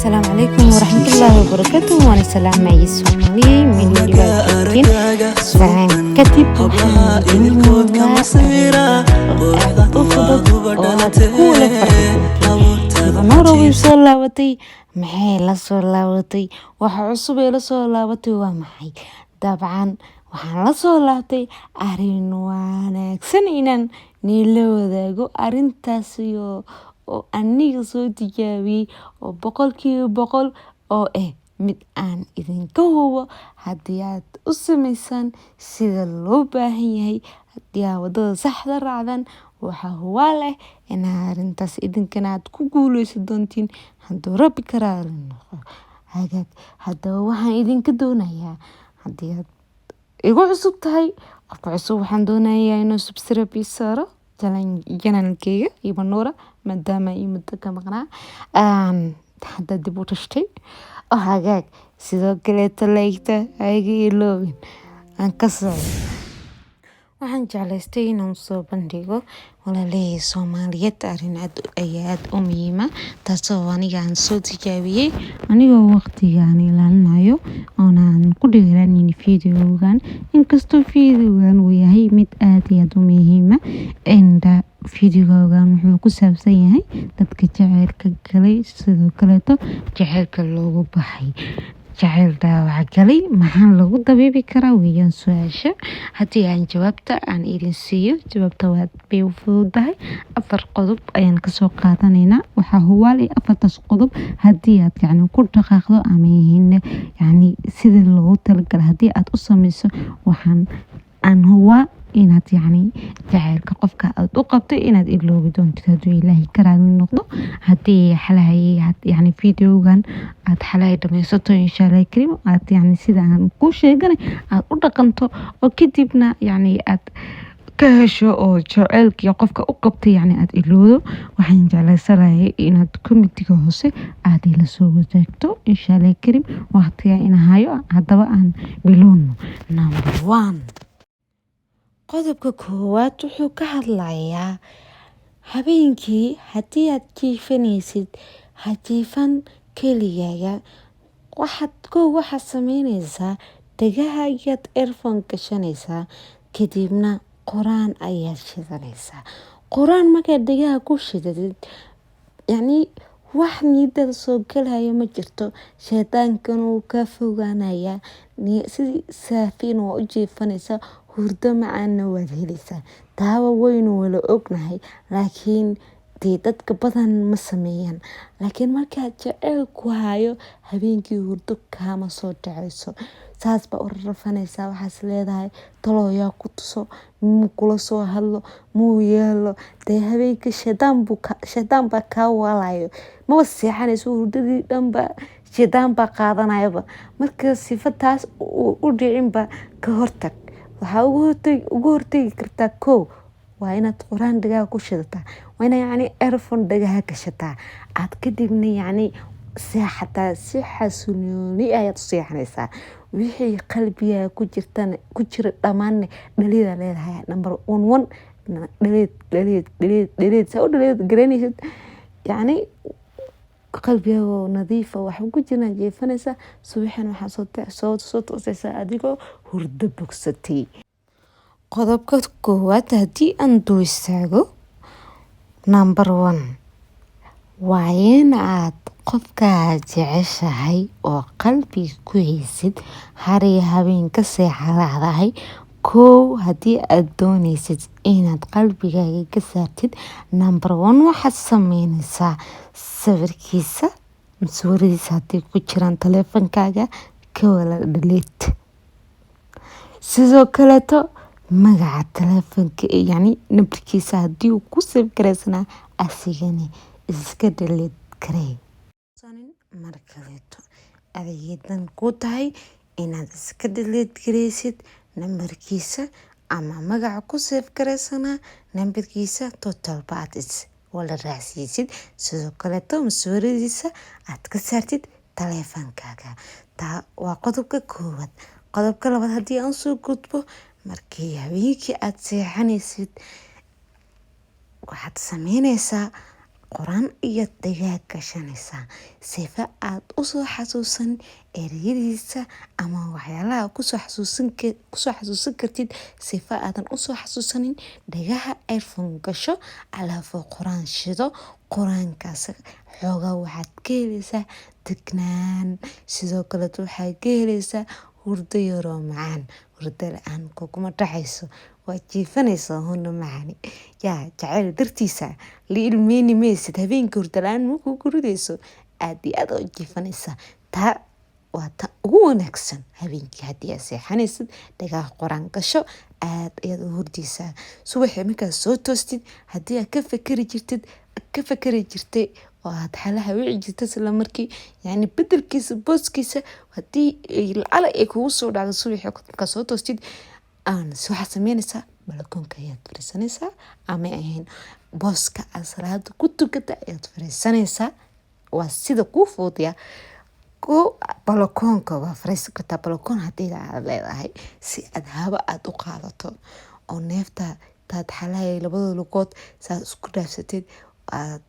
Asalaamu calaykum waraxmatullaahi wabarakaatu. Waana salaamaya Soomaaliya meel waliba joogtiin. Salaan kadib, waxaan idin wadaa aad u fudud oo aad ku wada farxi doontiin. Hiba way soo laabatay. Maxay la soo laabatay? Waxa cusub ee la soo laabatay waa maxay? Dabcan waxaan la soo laabtay arrin wanaagsan inaan niila wadaago, arrintaasi oo aniga soo tijaabiyey oo 100% oo ah mid aan idinka hubo haddii aad u sameysaan sida loo baahan yahay, haddii aad wadada saxda raacdaan, waxaa hubaal ah in arrintaas idinkana aad ku guuleysan doontiin hadduu Rabbi ka raali noqdo. Hagaag, haddaba waxaan idinka doonayaa, haddii aad igu cusub tahay, qofka cusub waxaan doonayaa inuu subscribe ii saaro channelkeyga Hiba Nuura, maadaama ii muddo ka maqnaa, hadda dib u dhashtay oo. Hagaag, sidoo kaleeto like-ta ha iga iloobin. Aan ka socdo. Waxaan jeclaystay inaan soo bandhigo walaalahey Soomaaliyeed arrin aad ayaa aad u muhiima, taasoo aniga aan soo tijaabiyey anigoo waqtigaan ilaalinayo oonaan ku dheeraanin videogan, inkastoo videogan uu yahay mid aad iyo aad u muhiima. Videogan wuxuu ku saabsan yahay dadka jaceylka galay, sidoo kaleeto jaceylka loogu baxay, jaceyl dhaawac galay, maxaa lagu dabiibi karaa weeyaan su-aasha. Haddii aan jawaabta aan idin siiyo, jawaabta waad bay u fududahay. Afar qodob ayaan kasoo qaadanaynaa. Waxaa hubaal eh afartaas qodob haddii aad yacni ku dhaqaaqdo ama yacni sida loogu talagalay haddii aad u sameyso, waxaan aan hubaa inaad yacni jaceylka qofka aad u qabtay inaad iloobi doontid hadduu Ilaahay ka raali noqdo. Haddii xalay yacni videogan aad xalay dhameysato, insha Allah kariim, aad yacni sida aan kuu sheeganay aad u dhaqanto oo kadibna yacni aad ka hesho oo jaceylkii qofka u qabtay yacni aad ilowdo, waxaan jeclaysanayay inaad commentiga hoose aad ila soo wadaagto, insha Allah kariim, waqtiga ina hayo. Haddaba aan bilowno. Number one, qodobka koowaad wuxuu ka hadlayaa: habeenkii haddii aad jiifanaysid, ha jiifan keligaaga. Waxaad kow waxaad sameyneysaa, dhagaha ayaad earphone gashanaysaa, kadibna Quraan ayaad shidanaysaa. Quraan markaad dhagaha ku shidatid, yacni wax niyadada soo galaya ma jirto, shaydaankan wuu ka fogaanayaa, si saafiina waa u jiifanaysaa, hurdo macaanna waad helaysaa. Taaba waynu wala ognahay, laakiin dee dadka badan ma sameeyaan. Laakiin markaad jaceyl ku hayo, habeenkii hurdo kaama soo dhaceyso, saas baa u rafanaysaa. Waxaas leedahay, talow yaa ku tuso, muu kula soo hadlo, muu yeelo? Dee habeenkii shaydaan baa kaa waalayo, maba seexanayso, hurdadii dhanba shaydaan baa qaadanayaba. Marka sifa taas u dhicinba ka hortag. Waxaa uga hortagi kartaa, kow, waa inaad Quraan dhagaha ku shidataa, waa inaad yacni earphone dhagaha gashataa, aad kadibna yacni seexataa. Si xasilooni ayaad u seexanaysaa. Wixii qalbigaa ku jirtana, ku jira dhammaanna delete leedahay. Number one one, delete, delete, delete, delete. Saa u delete garanaysid, yacni qalbigaaga nadiifa waxba ku jiraan jiifanaysaa. Subaxina waxaa soo toosaysaa adigoo hurdo bogsatay. Qodobka koowaad haddii aan dul istaago, number one, waa in aad qofka aad jeceshahay oo qalbiga ku haysid har iyo habeen ka seexan. Kow, haddii aad dooneysid inaad qalbigaaga ka saartid, number one, waxaad sameyneysaa sawirkiisa, sawiradiisa haddii ku jiraan taleefankaaga, ka wada delete. Sidoo kaleeto magaca taleefanka, yacni nambarkiisa haddii uu ku save gareysanaa, asigana iska delete garee. Mar kaleeto adeegyadan ku tahay inaad iska delete gareysid nambarkiisa ama magaca ku save gareysanaa nambarkiisa, total ba aad is wala raacsiisid. Sidoo kaleeto sawiradiisa aad ka saartid taleefankaaga. Taa waa qodobka koowaad. Qodobka labaad haddii aan soo gudbo, markii habeenkii aad seexanaysid, waxaad sameyneysaa Qur-aan iyo dagaag gashanaysaa sifa aad usoo xasuusan ereyadiisa ama waxyaalaha kusoo xasuusan kartid. Sifa aadan usoo xasuusanin, dhagaha earphone gasho, alaafo qur-aan shido. Qur-aankaas xoogaa waxaad ka helaysaa degnaan, sidoo kaleeto waxaad ka helaysaa hurdo yaroo macaan. Hurdo la-aan kuguma dhacayso, waa jiifanaysaa, huna macani. Yaa jacayl dartiisa la ilmeyni maysid habeenkii, hurdo la-aan ma kugu ridayso, aad iyo aad oo jiifanaysaa. Taa waa ta ugu wanaagsan. Habeenkii haddii aad seexanaysid, dhagaha qur-aan gasho, aad ayaad u hurdaysaa. Subaxii markaad soo toostid, haddii aad ka fakari jirtay oo aad xalaha wici jirtay, isla markii yani bedelkiisa, booskiisa, haddii lacala ay kugu soo dhacdo, subaxii markaad soo toostid waxaad sameynaysaa, balakoonka ayaad fariisanaysaa, ama ahayn booska aad salaada ku tukata ayaad fariisanaysaa. Waa sida kuu fuudaya ku balakoonka waa fariisan kartaa, balakoon haddii aad leedahay, si aad hawo aad u qaadato oo neefta taad xalahay labada lugood saas isku dhaafsatid, aad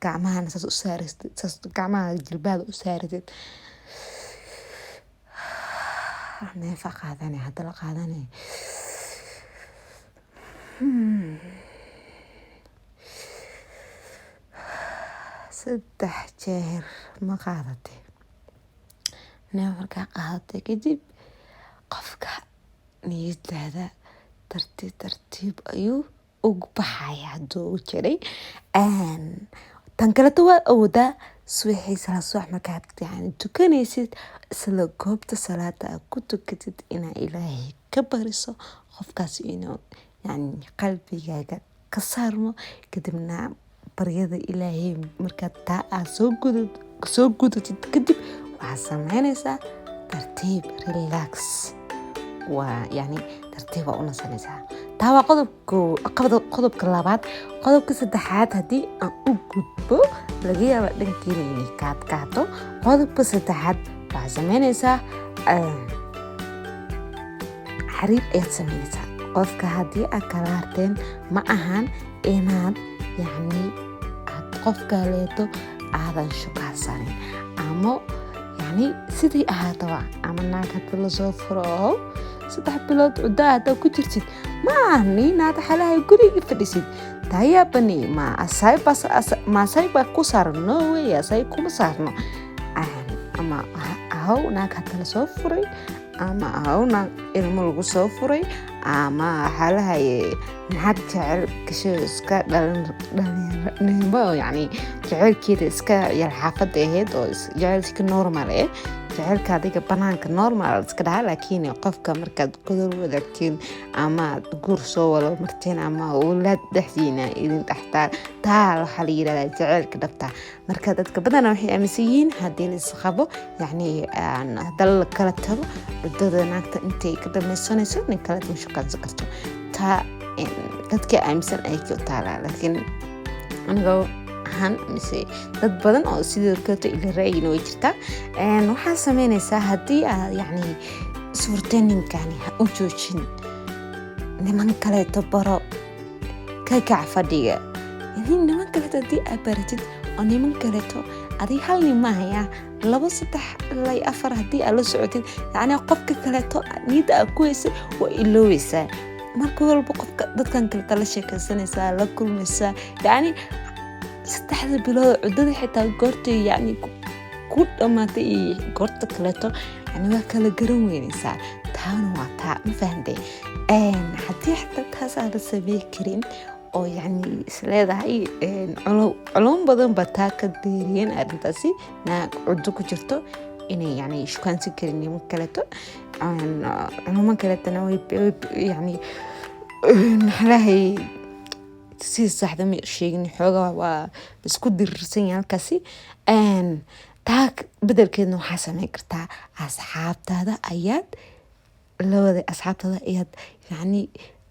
gacmahana saas u saaratid, saas gacmaha jilbaha u saaratid, neefa qaadanay, hadda la qaadanay. Saddex jeer ma qaadatay neef? Markaa qaadatay kadib, qofka niyadaada tartiib tartiib ayuu ugu baxaya hadduu u jiray. Tan kaleto waa awoodaa, subaxii salaad subax markaad yani tukanaysid, isla goobta salaada aad ku tukatid, inaa Ilaahay ka bariso qofkaas inuu yani qalbigaaga ka saarmo. Kadibna baryada Ilaahay markaad taa aad soo gudatid kadib, waxaad sameynaysaa tartiib, relax, waa yani tartiib waa u nasanaysaa. Taa waa qodobka labaad. Qodobka saddexaad haddii aan u gudbo, laga yaaba dhankiina inay ka adkaato. Qodobka saddexaad waxaad sameynaysaa, xiriir ayaad sameynaysaa. Qofka haddii aad kala harteen, ma ahan inaad yacni aad qof kaleeto aadan shukaansanin ama yacni sidii ahaataba, ama naag hadda lasoo furo oo 3 bilood cuddaa haddaa ku jirtid, ma ahan inaad xalaha guriga fadhisid. Tayaabani ma asay ma asay baa ku saaran? No way, asay kuma saarno. Ama ahaw naag hadda lasoo furay, ama ahaw naag ilmo lagu soo furay, ama xalaha naag jecel gasho, iska dhalinyaronimo, yani jaceylkeeda iska yar xaafada ahayd oo jecel iska normal eh. Jaceylka adiga banaanka normal iska dhaha, laakiin qofka markaad godol wadaagtiin ama aad guur soo wada marteen ama walaad dhexdiina idin dhextaa, taa waxaa la yirahdaa jaceylka dhabta. Marka dadka badanaa waxay aaminsan yihiin haddii la isqabo, yacni hadala la kala tago, cuddada naagta intay ka dhamaysanayso nin kale ma shukaansan karto. Taa dadka aaminsan ay ku taalaa, laakiin anigoo ahaan mise dad badan oo sidoo kaleeto ila raayina way jirtaa. Waxaa sameynaysaa, haddii aad yacni suurtay ninkani, ha u joojin, niman kaleeto baro, ka kac fadhiga. Yani niman kaleeto haddii aad baratid oo niman kaleeto, adig hal nin maahaya, labo, saddex ilaa iyo afar haddii aad la socotid, yacni qofka kaleeto niyadda aad ku haysay waa iloobeysaa. Marka walba qofka dadkan kaleeto la sheekaysanaysaa, la kulmaysaa, yacni 3da bilood cuddada xitaa goortay yacni ku dhamaatay iyo goorta kaleeto yani waa kala garan weynaysaa. Taana waa taa, ma fahantay? Haddii xitaa taas aada samey karin oo yacni isleedahay, culum badan ba taa ka deeriyeen arrintaasi, naag cuddo ku jirto inay yani shukaansan karin niman kaleeto, culumo kaleetona yani maxalahay si saxda ma sheegin, xoogaa waa isku dirirsan yahay halkaasi. Taa bedelkeedna waxaa sameyn kartaa, asxaabtaada ayaad lawada, asxaabtaada ayaad yacni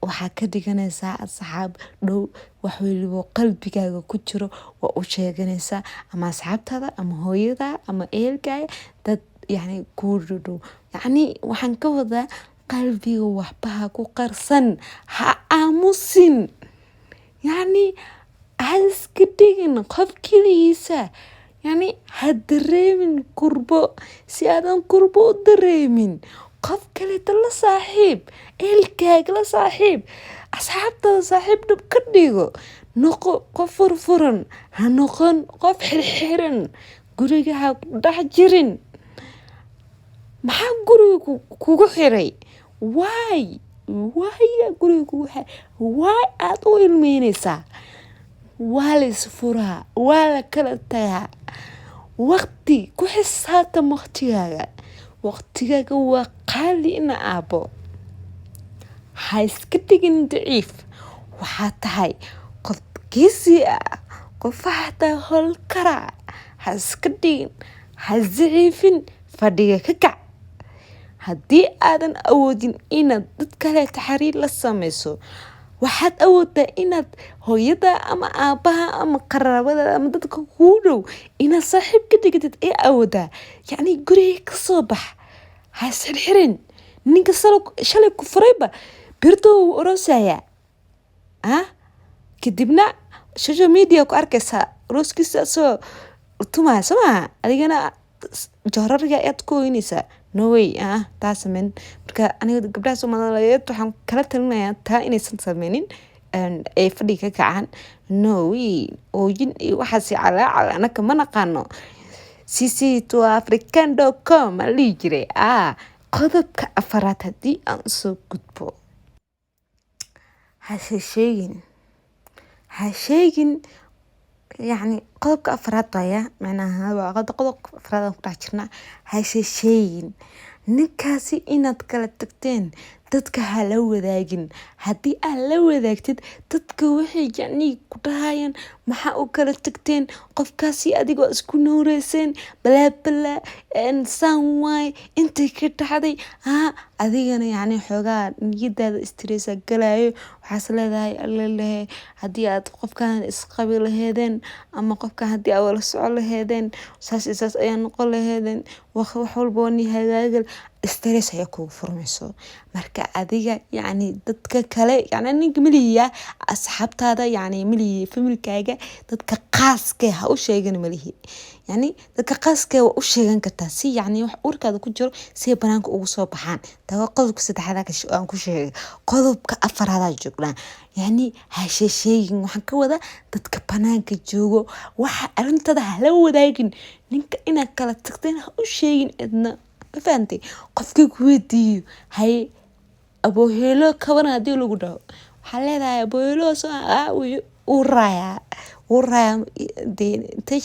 waxaa ka dhiganaysaa asxaab dhow. Wax walibo qalbigaaga ku jiro waa u sheeganaysaa, ama asxaabtaada ama hooyada ama ehelkaaga, dad yacni kuu dhow. Yacni waxaan ka wadaa, qalbiga waxba ha ku qarsan, ha aamusin, yacni Ha iska dhigin qof keligiisa. Yani ha dareemin kurbo. Si aadan kurbo u dareemin, qof kaleeto la saaxiib, ehelkaaga la saaxiib, asxaabtada saaxiib dhab ka dhigo. Noqo qof furfuran, ha noqon qof xirxiran. Guriga ha ku dhex jirin. Maxaa guriga kugu xiray? Why guriga kugu xiray? Why aad u ilmeyneysaa? Waa la isfuraa, waa la kala tagaa. Waqti ku xisaabtan waqtigaaga. Waqtigaaga waa qaali, ina aabo. Ha iska dhigin daciif. Waxaa tahay qof geesi ah, qof waxaa tahay howlkara. Ha iska dhigin, ha isdaciifin, fadhiga ka kac. Haddii aadan awoodin inaad dad kaleeto xiriir la sameyso, waxaad awooddaa inaad hooyada ama aabaha ama qaraabada ama dadka kuu dhow inaad saaxiib ka dhigatid ee awoodaa. Yacni guriga ka soo bax, ha isxirxirin. Ninka shalay ku furayba birto wuu oroosayaa, ah, kadibna social media ku arkaysaa arooskiisa asoo tumaya, soo maha? Adigana joorariga ayaad ku oynaysaa. No way, ah, taa sameyn. Marka aniga gabdhaha Soomaaliyeed waxaan kala talinayaa taa inaysan sameynin, ay fadhiga ka kacaan. No way, ooyin iyo waxaas calaacal anaka ma naqaano. cc2african.com aa dhihi jiray. Ah, qodobka afaraad haddii aan usoo gudbo, ha sheegin, ha sheegin. Yacni qodobka afaraad waaya, macnaha waa qodobka afraad aan ku dhex jirnaa. Ha sheegin ninkaasi inaad kala tagteen. Dadka ha la wadaagin. Haddii aad la wadaagtid dadka, waxay yacni ku dhahayaan, "Maxaa u kala tagteen qofkaasi? Adigoo isku nuureyseen, balaa balaa, saan waay, intay ka dhacday." Ha adigana yacni xoogaa niyadaada stress galayo. Waxaas leedahay, "Allalehe, haddii aad qofkan isqabi laheedeen ama qofkan haddii aad wala socon laheedeen, saas iyo saas ayaa noqon laheedeen, wax walba waa nii hagaagal." Stress ayaa kugu furmayso. Marka adiga yacni dadka kale, yacni ninka malihiya, asxaabtaada, yacni malihi, familkaaga, dadka qaaska ha u sheegan malihi. Yacni dadka qaaska waa u sheegan kartaa, si yacni wax uurkaada ku jiro si ay banaanka ugu soo baxaan. Taa waa qodobka saddexaad aan ku sheegay. Qodobka afaraadaa joognaa. Yacni ha sheegin, waxaan ka wadaa dadka banaanka joogo waxa arrintada hala wadaagin. Ninka inaad kala tagteen ha u sheegin cidna. Ma fahantay? Qofkii ku weydiiyo, "Haye abooheelo kaban?" haddii lagu dhaho, waxaa leedahay, "Abooheelo soo uu raayaa, wuu raayaa." Dee intay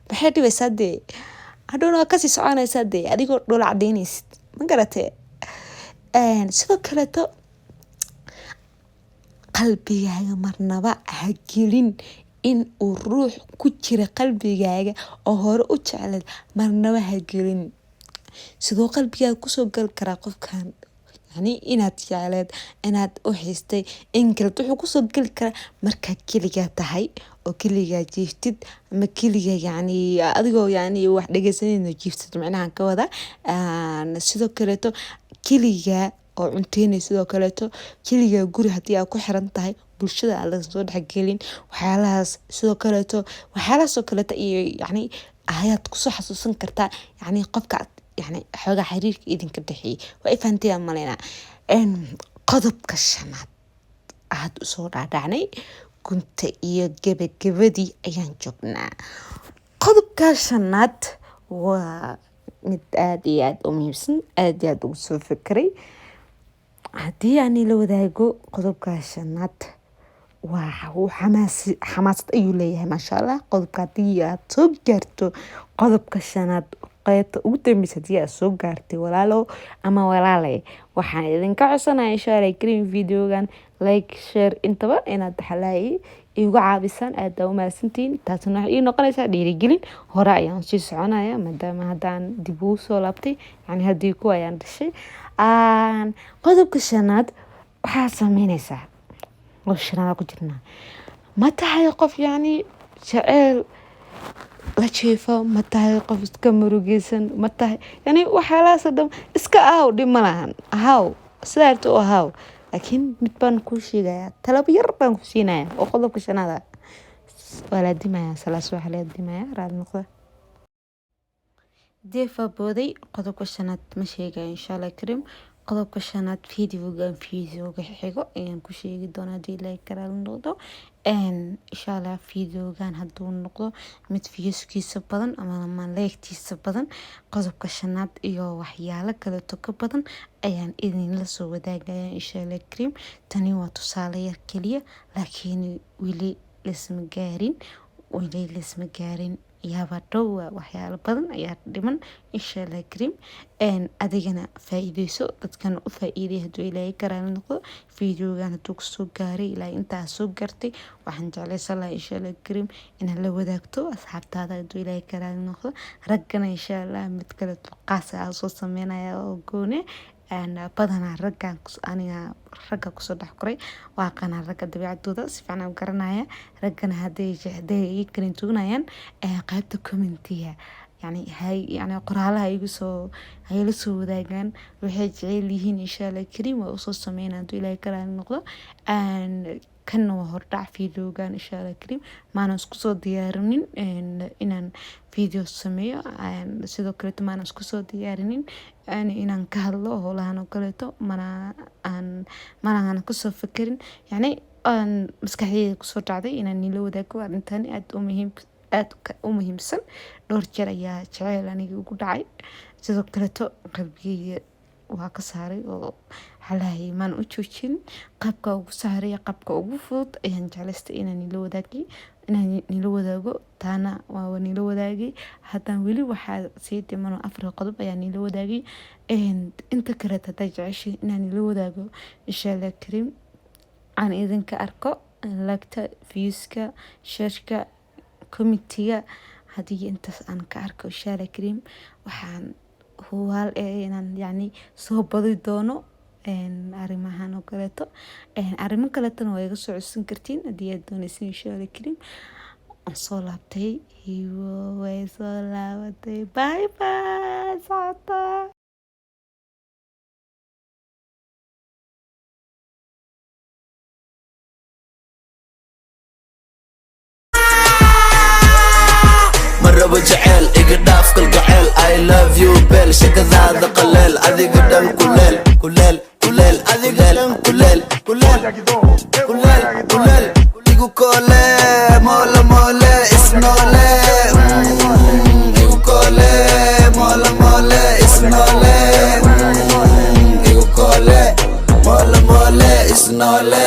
maxay dhibaysaa? Dee hadhowna waa kasii soconaysaa, dee adigoo dhoola cadeynaysid. Ma garatee? Sidoo kaleeto, qalbigaaga marnaba ha gelin in uu ruux ku jira qalbigaaga oo hore u jecleed. Marnaba ha gelin. Sidoo qalbigaaga kusoo gali karaa qofkan, yani inaad jecleed, inaad u xiistay, in kaleto wuxuu kusoo geli karaa markaa keligaa tahay oo keligaa jiiftid, ama keligaa yani adigoo yani wax dhegeysanayno jiiftid, macnahan ka wada. Sidoo kaleeto keligaa oo cunteynay, sidoo kaleeto keligaa guri haddii aad ku xiran tahay, bulshada aan laga soo dhexgelin, waxyaalahaas. Sidoo kaleeto waxyaalahaas oo kaleeto iyo yacni ayaad kusoo xasuusan kartaa yacni qofka aad yani xoogaa xiriirka idinka dhexeeyay. Waa i fahanteen aan maleynaa. Qodobka shanaad aad usoo dhaadhacnay, gunta iyo gebagabadii ayaan joognaa. Qodobka shanaad waa mid aada iyo aada u muhiimsan, aada iyo aada ugu soo fekeray. Haddii aan ila wadaago qodobka shanaad, waa uu xamaasad ayuu leeyahay, maasha Allah. Qodobka haddii aad soo gaarto, qodobka shanaad qeybta ugu dambeysa haddii aad soo gaartay, walaalo ama walaalay, waxaan idinka codsanaya, insha Allah karim, videogan like, share intaba inaad xalaayay igu caabisaan. Aad baa u mahadsantihiin. Taasna waxay ii noqonaysaa dhiirigelin. Hore ayaan sii soconaya, maadaama haddaan dib ugu soo laabtay, yani haddii kuwa ayaan dhashay. Qodobka shanaad waxaa sameyneysaa oo shanaad ku jirnaa: ma tahay qof yacni jeceel la jiifo? Ma tahay qof iska murugeysan? Ma tahay yani waxyaalahaas oo dhan? Iska ahaw, dhib ma lahan, ahaw sidaa rabto u ahaw. Laakiin mid baan kuu sheegayaa, talabo yar baan ku siinaya oo qodobka shanaad ah. Waa la adimaya, salaad subax la adimaya, raali noqda. Deefa booday. Qodobka shanaad ma sheegayo, insha Allah kariim. Qodobka shanaad videogan videoga xigo ayaan ku sheegi doonaa, hadii Ilaahay ka raali noqdo. Insha Allah videogan haduu noqdo mid viewskiisa badan ama like-tiisa badan, qodobka shanaad iyo waxyaalo kaleeto ka badan ayaan idinla soo wadaagaya, insha Allah kariim. Tani waa tusaale yar keliya, laakiin weli lisma gaarin, weli lisma gaarin, yaaba dhow, waxyaalo badan ayaa dhiman, insha Allah kariim. Adigana faa'iideyso, dadkana u faa'iiday, haduu Ilaahay ka raali noqdo. Videogan haduu kusoo gaaray ilaa intaa soo gaartay, waxaan jeclaysan lahaa, insha Allah kariim, inaad la wadaagto asxaabtaada, haduu Ilaahay ka raali noqdo. Raggana insha Allah mid kale qaas ah soo sameynaya oo gooni. Badanaa raggan aniga ragga kusoo dhex koray, waa aqaanaa ragga dabeecadooda, si fiican u garanaya. Raggana haday ii kala duwanayaan, qaybta commentiga yani hay, yani qoraalaha igu soo hayla soo wadaagaan waxay jecel yihiin, insha Allah kariim, waa usoo sameynaa, haduu Ilaahay ka raali noqdo. Kanna waa hordhac videogan, insha Allah kariim. Maanan isku soo diyaarinin inaan video sameeyo, sidoo kaleeto maanan isku soo diyaarinin inaan ka hadlo howlahan oo kaleeto, mana aan kusoo fekerin. Yani maskaxdeyda kusoo dhacday inaan nila wadaago arrintan aad u muhiim, aad u muhiimsan. Dhowr jeer ayaa jaceyl aniga ugu dhacay, sidoo kaleeto qalbigeyga waa ka saaray oo xalahay maan u joojin. Qaabka ugu saaray, qaabka ugu fudud ayaan jeclaystay inaan nila wadaago, taana waa nila wadaagay. Haddaan weli waxaa sii dhiman afar qodob ayaa nila wadaagay. Inta kaleeto haddaa jeceshay inaan nila wadaago, insha Allah kariim, aan idinka arko like-ta, viewska, shareka, commentiga. Haddii intaas aan ka arko, insha Allah kariim, waxaan hubaal inaan yani soo badi doono arrimahan oo kaleeto. Arrimo kaleetona waa iga soo codsan kartiin haddii aad dooneysin, insha Allah kariim. Waan soo laabtay, Hibo way soo laabatay. Bye bye socota. Ma rabo jeceel, iga dhaaf kalgaceel. I love you beel, shakadaada qaleel, adiga dhan kuleel, kuleel, kuleel, adiga dhan kuleel, kuleel, kuleel, kuleel, igu koole, moole, moole, isnoole. Igu koole, moole, moole, isnoole. Igu koole, moole, moole, isnoole.